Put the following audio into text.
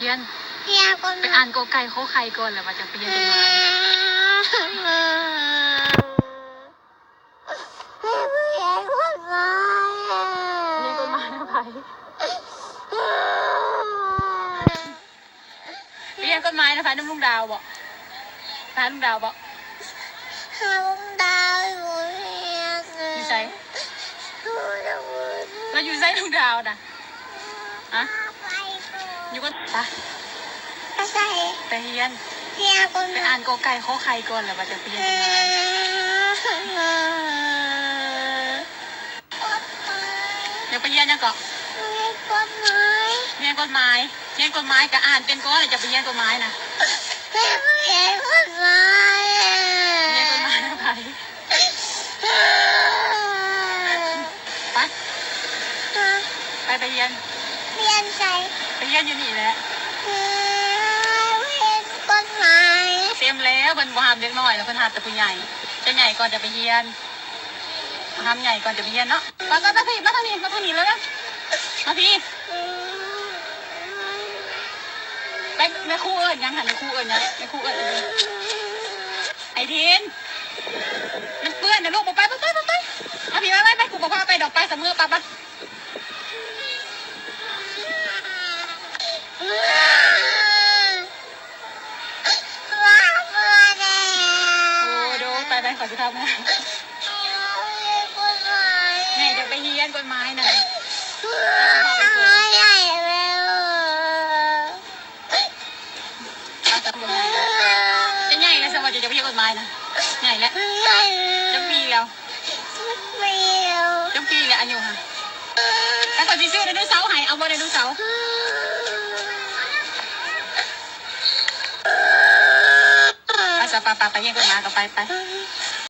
ຽນ ຮຽນກ່ອນ ໄປອ່ານ ກ ໄກ່ ຂ ໄຂ່ ກ່ອນ ແລ້ວວ່າຈັ່ງໄປຮຽນກົດໝາຍ. ຮຽນກົດໝາຍ ຮຽນກົດໝາຍນຳໃຜ? ໄປຮຽນກົດໝາຍນຳໃຜ? ນຳລຸງດາວບໍ? ນຳລຸງດາວບໍ? ນຳລຸງດາວຢູ່ ຢູ່ໃສ? ລາວຢູ່ໃສລຸງດາວນະ? ຮະ? ຢູ່ກັນ ໄປ ໄປໃສ? ໄປຮຽນ ຮຽນກ່ອນ ໄປອ່ານ ກ ໄກ່ ຂໍໄຂ່ ກ່ອນ ແລ້ວວ່າຈັ່ງໄປຮຽນ ຢາກໄປຮຽນຫຍັງເກາະ? ຮຽນກົດໝາຍ ຮຽນກົດໝາຍ ຮຽນກົດໝາຍກະອ່ານເປັນກ່ອນ ແລ້ວຈະໄປຮຽນກົດໝາຍນະ. ຮຽນກົດໝາຍ ຮຽນກົດໝາຍນຳໃຜ? ໄປ ໄປ ໄປຮຽນ ຮຽນໃສ? ໄປຮຽນຢູ່ນີ້ແຫຼະ ຮຽນກົດໝາຍ. ເຕັມແລ້ວ ເພິ່ນບໍ່ຮັບເດັກນ້ອຍແລ້ວ ເພິ່ນຮັບແຕ່ຜູ້ໃຫຍ່. ຈະໃຫຍ່ກ່ອນຈະໄປຮຽນ ຫ້າມໃຫຍ່ກ່ອນຈະໄປຮຽນເນາະ. ໄປ ໄປ ໄປ ໄປ ມາທາງນີ້ ມາທາງນີ້ເລີຍ ມາພີ້. ໄປ ແມ່ຄູເອີ້ນຫຍັງຫັ້ນ? ແມ່ຄູເອີ້ນຫຍັງ? ແມ່ຄູເອີ້ນອີ່ຫຍັງ? ໄອທິນ ມັນເປື້ອນນະລູກ ບໍ່ໄປ ບໍ່ໄປ ບໍ່ໄປ. ເອົາພີ້ ໄປ ໄປ ໄປ ກູບໍ່ພາໄປດອກ ໄປສະເໝີ ໄປ ໄປ. ໂອ້ ໂດ ໄປ ໄປ ຂໍຊິພາເມືອ. ໃຫຍ່ຈະໄປຮຽນກົດໝາຍນະ ໃຫຍ່ແລ້ວ ຈະໃຫຍ່ແລ້ວ ສະວ່າຈະໄປຮຽນກົດໝາຍນະ ໃຫຍ່ແລ້ວ. ຈັກປີແລ້ວ? ຈັກປີແລ້ວອາຍຸຫັ້ນ? ແລ້ວຂ້ອຍຊິຊື້ໄດໂນເສົາໃຫ້ ເອົາບໍ່ໄດໂນເສົາ? ໄປຊະ ໄປ ໄປ ໄປຮຽນກົດໝາຍກໍໄປ ໄປ.